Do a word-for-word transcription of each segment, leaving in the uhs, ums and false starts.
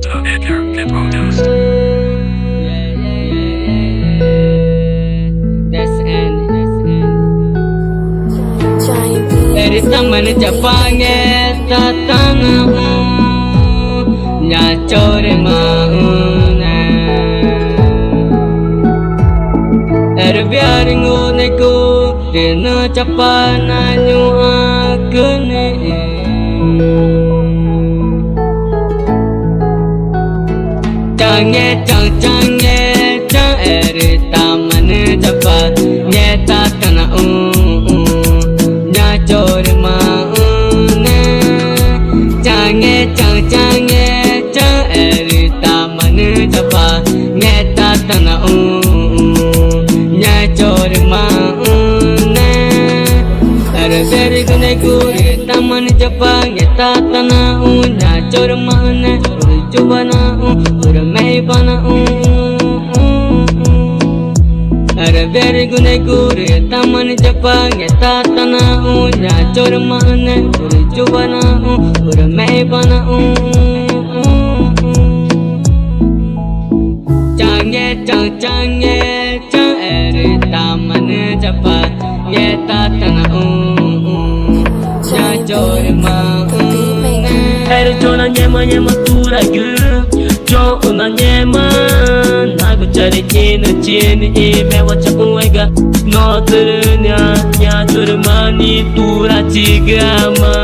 Edgar Pepodus. That's N. Erü tama nüxü̃ chapaxü̃ ngetá tanaxũ, ñaã chorü maxü̃ne. Erü wüxi arü ngunexü̃gu rü nüxü̃ chapa na ñuxãcü nixĩ. Change, change, change, change, erü tama nüxü̃ chapa ngetá tanaxũ, ñaã chorü maxü̃ne. Change, change, change, change, erü tama nüxü̃ chapa ngetá tanaxũ, ñaã chorü maxü̃ne. Erü wüxi arü ngunexü̃gu rü tama nüxü̃ chapa ngetá tanaxũ, ñaã chorü maxü̃ne. Purü chuwa naxũ, purü mexü̃wa naxũ. Erü wüxi arü ngunexü̃gu rü tama nüxü̃ chapa ngetá tanaxũ, ñaã chorü maxü̃ne. Purü chuwa naxũ, purü mexü̃wa naxũ. Change, change, change, change, erü tama nüxü̃ chapa ngetá tanaxũ, ñaã chorü maxü̃ne. Erü choxna ngẽma ngẽma turagü, choxna ngẽma nagu charüxĩnüxü̃ chi nixĩ i mewa chaxũ ega. Notürü ñaã, ñaã chorü maxü̃ nixĩ turachigüama,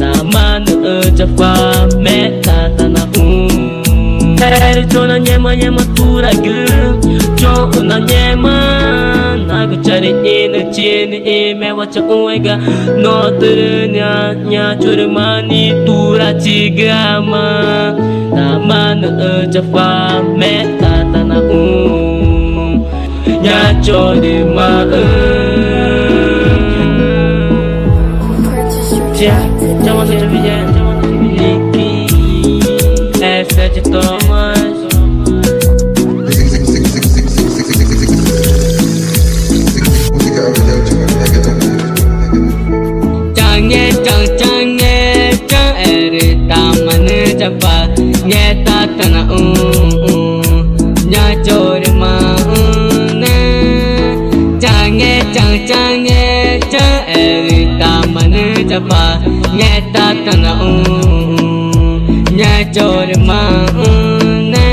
tama nüxü̃ chapa metá tanaxũ. Erü choxna ngẽma ngẽma turagü, choxna ngẽma nagu charüxĩnüxü̃ chi nixĩ i mewa chaxũ ega. Notürü ñaã, ñaã chorü maxü̃ nixĩ turachigüama, tama nüxü̃ chapa metá tanaxũ, ñaã chorü maxü̃. Yeah, Thomas, Nicky, F H Thomas. Change, change, change, change, erü tama nüxü̃ chapa ngetá tanaxũ, ñaã chorü maxü̃ne. Change, change, change, change, erü tama nüxü̃ chapa ngetá tanaxũ, ñaã chorü maxü̃ne.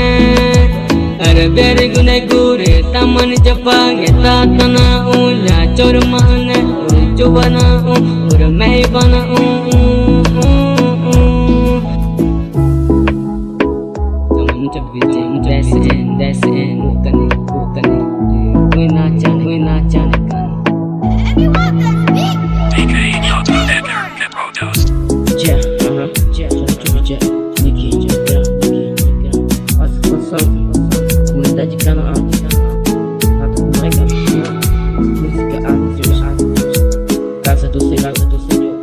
Erü wüxi arü ngunexü̃gu rü tama nüxü̃ chapa ngetá tanaxũ, ñaã chorü maxü̃ne. Purü chuwa naxũ, purü mexü̃wa naxũ. That's it, that's it. Bucane, bucane. Buena chane, buena chane. Yeah, uh-huh. Yeah, yeah, yeah. Nicky, yeah, Nicky, yeah. What's, what's up? Comunidade Canaã. Nata Mega. Música, ah, música, ah. Casa do Senhor, Casa do Senhor.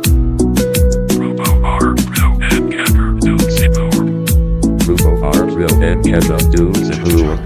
Grupo R L and Kepper do Senhor. Grupo R L and Kepper do Senhor.